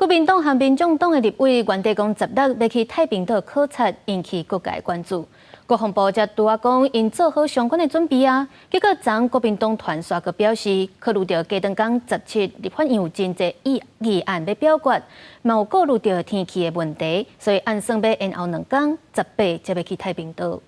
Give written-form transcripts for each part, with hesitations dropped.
民黨和民眾黨的立委原底講16欲去太平島考察，引起各界關注。國防部才拄仔講，𪜶做好相關的準備啊。結果，昨國民黨團煞閣表示，考慮著雞腸工17立法院有真濟議案欲表決，嘛有顧慮著天氣的問題，所以按算欲延後2工，18才欲去太平島。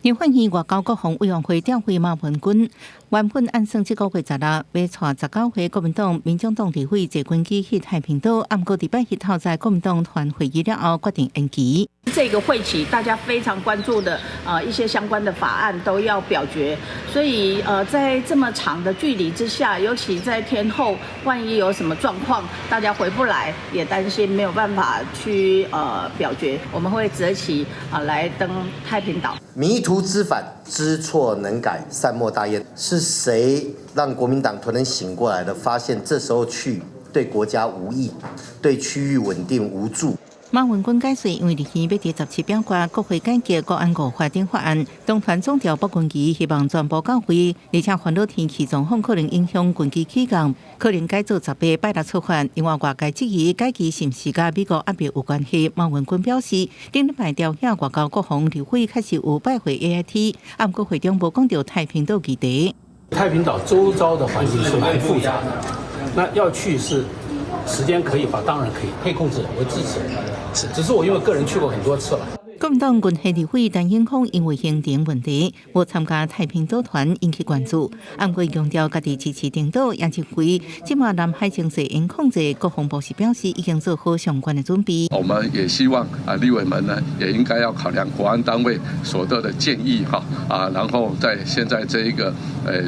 立法院外交國防委員會調會馬文君，原本按算這個月十六欲帶19位國民黨、民眾黨立委坐軍機去太平島，毋過禮拜日透早國民黨團會議了後，決定延期。這個會期大家非常關注的一些相關的法案都要表決，所以在這麼長的距離之下，尤其在天候，萬一有什麼狀況，大家回不來，也擔心沒有辦法去表決，我們會擇期啊來登太平島。迷途知返，知錯能改，善莫大焉。是誰讓國民黨突然醒過來的？發現這時候去對國家無益，對區域穩定無助。馬文君解釋，因為立院欲佇17表決國會改革國安五法等法案，黨團總召卜群儀希望全部到會，而且煩惱天氣狀況可能影響軍機起降，可能改做18拜六出發。另外，外界質疑改期是毋是佮美國壓力有關係？馬文君表示，頂禮拜朝野外交國防立委確實有拜會 AIT，毋過會中無講著太平島議題。太平島周遭的環境是蠻複雜的，那要去是時間可以吧？當然可以，可以控制，我支持。只是我因為個人去過很多次了。國民黨軍系立委陳永康因為行程問題，無參加太平島團，引起關注。毋過強調家己支持登島，也認為這馬南海情勢應控制。國防部是表示已經做好相關的準備。我們也希望啊，立委們呢，也應該要考量國安單位所得的建議哈啊，然後在現在這一個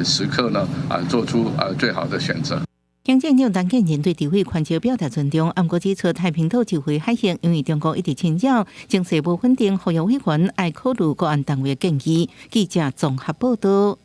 時刻呢啊，做出啊最好的選擇。行政院陳建仁對立委寬恕表達尊重，毋過指出太平島周圍海域，因為中國一直侵擾，情勢無穩定，呼籲委員愛考慮國安單位的建議。記者綜合報道。